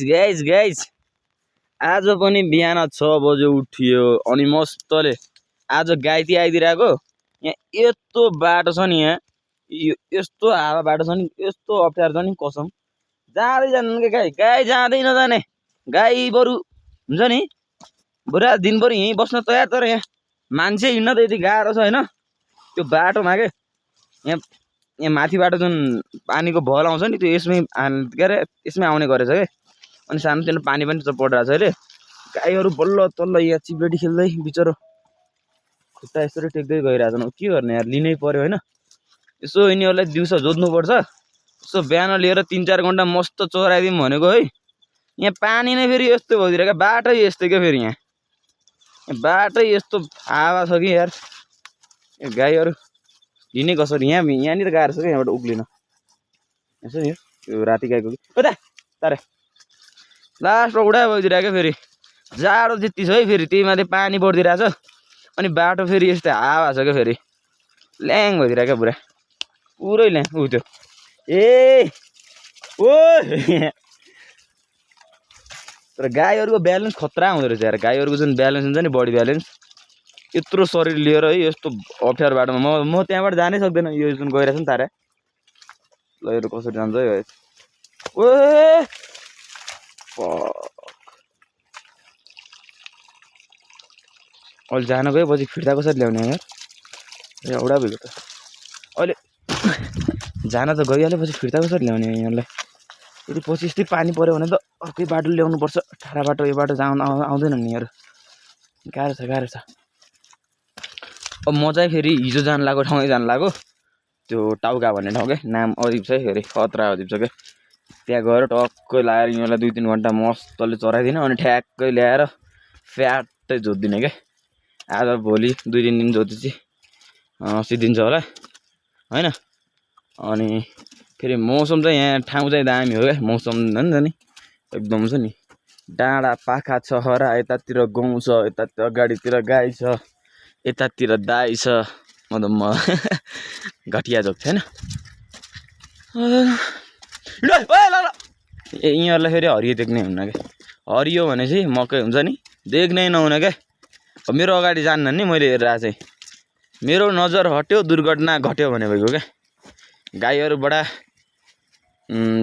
Guys guys आज पनि बिहान 6 बजे उठियो अनि मस्तले आज गाइती आइदिरहेको। यहाँ यस्तो बाटो छ नि, यहाँ यस्तो हावा बाटो छ नि, यस्तो अप्ठ्यारो छ नि कसम। जाँदै जानु के गाई गाई जाँदै नजाने गाई बरु हुन्छ नि बरु आज दिनभरि यहीँ बस्न तयार। तर यहाँ मान्छे हिँड्न त यति गाह्रो छ होइन त्यो बाटोमा के। यहाँ माथिबाट जुन पानीको भल आउँछ नि त्यो यसमै के अरे यसमै आउने गरेछ के। अनि सानोतिनो पानी पनि परिरहेको छ अहिले। गाईहरू बल्ल तल्ल यहाँ चिप्लेटी खेल्दै बिचरो खुट्टा यसरी टेक्दै गइरहेछन्। के गर्ने यार, लिनै पर्यो होइन। यसो यिनीहरूलाई दिउँसो जोत्नुपर्छ। यसो बिहान लिएर 3-4 घन्टा मस्त चराइदिउँ भनेको है। यहाँ पानी नै फेरि यस्तो भइदिरहेको, बाटै यस्तै क्या। फेरि यहाँ बाटै यस्तो हावा छ कि यार, गाईहरू लिने कसरी। यहाँनिर गाह्रो छ क्या यहाँबाट उक्लिन। यसो यो राति गाईको कि तारे लास्टमा उडा भइदिरहेको क्या। फेरि जाडो त्यति छ है, फेरि त्यही माथि पानी परिदिरहेछ। अनि बाटो फेरि यस्तै हावा छ क्या, फेरि ल्याङ भइदिरहेको क्या पुरै ल्याङ। ऊ त्यो ए ओ तर गाईहरूको ब्यालेन्स खतरा हुँदो रहेछ यार। गाईहरूको जुन ब्यालेन्स हुन्छ नि, बडी ब्यालेन्स, यत्रो शरीर लिएर है यस्तो अप्ठ्यारो बाटोमा म त्यहाँबाट जानै सक्दैन। यो जुन गइरहेछ नि तारे, ल यो कसरी जान्छ है। ओ अहिले जान गयो पछि फिर्ता कसरी ल्याउने यार। एउटा भएको त अहिले जान त गइहाल्यो, पछि फिर्ता कसरी ल्याउने यहाँलाई। यदि पछि यस्तै पानी पऱ्यो भने त अर्कै बाटो ल्याउनुपर्छ। ठाडा बाटो यो बाटो आउँदैन नि यहाँहरू। गाह्रो छ। अब म चाहिँ फेरि हिजो जानु लागेको ठाउँमै जानु लाग्यो, त्यो टाउका भन्ने ठाउँ क्या। नाम अजिब छ है, फेरि खतरा अजिब छ क्या। त्यहाँ गएर टक्कै लगाएर यिनीहरूलाई 2-3 घन्टा मस्तले चराइदिने अनि ठ्याक्कै ल्याएर फ्याटै जोतिदिने क्या। आज भोलि 2-3 दिन जोतेपछि सिद्धिन्छ होला होइन। अनि फेरि मौसम चाहिँ यहाँ ठाउँ चाहिँ दामी हो क्या। मौसम हुन्छ नि एकदम छ नि, डाँडा पाखा छहरा, यतातिर गाउँ छ, यतातिर अगाडितिर गाई छ, यतातिर दाई छ। म घटिया जोक छैन। ए यिनीहरूलाई फेरि हरियो देख्ने हुन्न क्या। हरियो भनेपछि मकै हुन्छ नि, देख्नै नहुने क्या। मेरो अगाडि जान्न नि मैले हेरेर चाहिँ मेरो नजर हट्यो, दुर्घटना घट्यो भने भएको क्या। गाईहरूबाट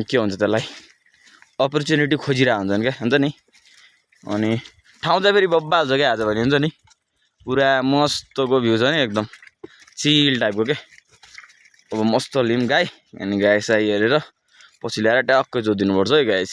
के हुन्छ त्यसलाई, अपर्च्युनिटी खोजिरहेको हुन्छन् क्या, हुन्छ नि। अनि ठाउँ चाहिँ फेरि बब्बाल छ क्या आज भने, हुन्छ नि। पुरा मस्तको भ्यू छ नि, एकदम चिल टाइपको क्या। अब मस्त लिउँ गाई, अनि गाई साई हेरेर पछि ल्याएर टक्कै जोतिदिनुपर्छ है गाइस।